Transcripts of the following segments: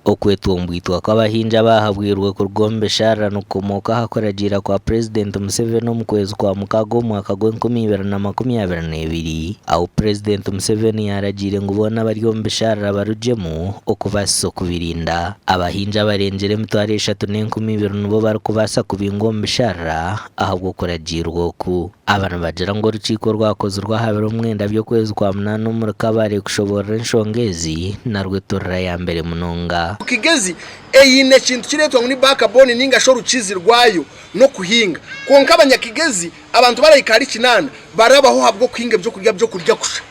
Okwetombwitwa kw'abahingi abahabwirwe kuruga omu bisharara nikukomooka aha kuragiira kwa Purezidenti Museveni omu kwezi kwa mukaaga omu mwaka gw'enkumi ibiri na makumi abiri n'ebiri ahu Purezidenti Museveni yaragiire ngu boona abari omu bisharara barugyemu okubaasisa okubirinda. Abahingi abarengire 3200 nibo barikubaasa kubingwa omu bisharara ahabw'okuragiirwa oku. Aba nibagira ngu orukiiko rwakozirwe aha biro 9 by'okwezi kwa munaana omuri Kabale kushoboorora enshonga ezi narwo eturira ya mbere munonga. Kigezi eine ekintu kireetwa ngu ni backbone ninga shi orukizi rwayo n'okuhinga. Kwonka abanyakigezi abantu barahika ahari kinaana barabaho ahabw'okuhinga ebyokurya by'okurya kusha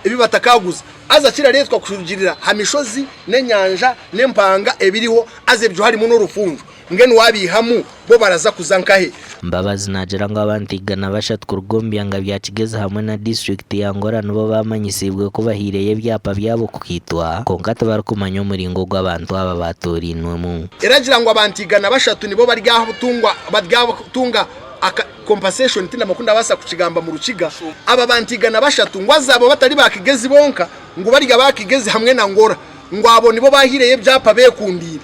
ebi batakaguza. Haza kirareetwa kurugiirira ha mishozi n'enyanja n'empanga ebiriho haza ebyo harimu n'orufunjo. Mbwenu waabiihamu bo baraza kuza nkahe? Mbabazi naagira ngu abantu 103 kuruga omu byanga bya Kigezi hamwe na disiturikiti ya Ngora nibo baamanyisiibwe ku bahaireyo ebyapa byabo kukaitwa kwonka tibarikumanya omuringo ogu abantu aba baatoorainwemu. Eragira ngu abantu 103 nibo baryatunga aka compensation tindamanya oku ndabaasa kukigamba mu Rukiga. Aba bantu 103 ngu haza abo batari ba Kigezi bonka ngu bari aba Kigezi hamwe na Ngora ngu abo nibo baahaireyo ebyapa beekundiire.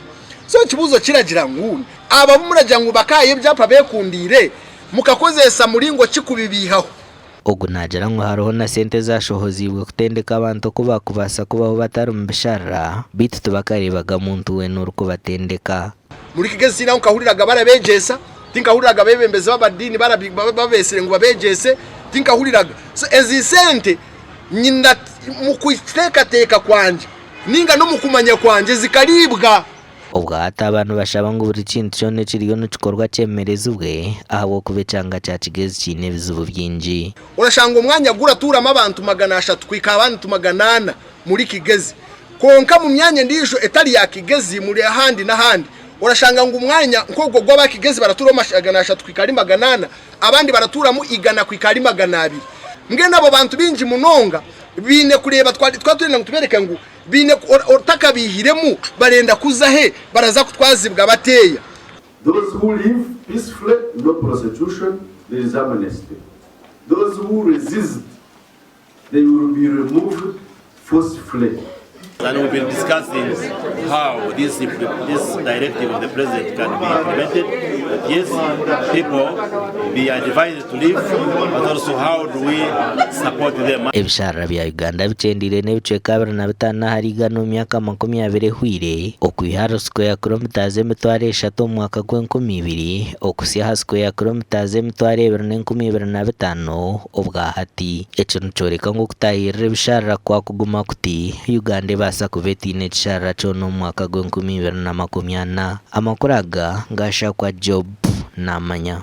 So ekibuuzo kiragira ngu, abo abu muragira ngu bakaahayo ebyapa beekundiire, mukakozesa muringo ki kubibiihaho? Ogu naagira ngu hariho na sente ezashohoziibwe kutendeka abantu oku baakubaasa kubaho batari mu bisharara beitu tibakareebaga muntu weena orikubatendeka. Muri Kigezi tihaine ahu nkahuriraga barabeegyesa, tinkahuriraga abeebembezi b'amadiini babeetsire ngu babeegyese, tinkahuriraga. So ezi sente nyina omu kuteekateeka kwangye Nainga n'omu kumanya kwangye zikariibwa. Obwa hati aba nibashaba ngu buri kintu kyona ekiriyo nikikorwa kyemerezibwe ahabw'okuba ekyanga kya Kigezi kiine ebizibu bingi. Orashanga omwanya guratuuramu abantu 300 kuhika aha bantu 400 muri Kigezi. Kwonka mu myanya endiijo etari ya Kigezi muri ahandi n'ahandi orashanga ngu omwanya nk'ogwo ogw'aba Kigezi baratuuramu 300 kuhika ahari 400 abandi baratuuramu 100 kuhika ahari 200. Mbwenu abo bantu baingi munonga Baine kureeba twaba twenda ngu tubeereke ngu baine otakabaihiremu barenda kuza he baraza kutwazibwa bateeya. Those who live peacefully, no prosecution, there is amnesty. Those who resist, they will be removed forcefully. And we've been discussing how this, this directive of the president can be implemented. That yes, people be advised to leave, but also how do we support them? Ebisharara bya Uganda bikyendeire n'ebicweka 25 ahari igana omu myaka 20 ehweire, okwiha ahari square kilometres 3000 omu mwaka gw'enkumi ibiri okuhitsya aha square kilometres 2500 obwa hati. Eki nikyoreka ngu okutaahirira ebisharara kwakuguma kuti, Uganda ebaasa kuba etaine ekisharara kyona omu mwaka gw'enkumi ibiri na makumi ana. Amakuru aga gashakwa Job Namanya.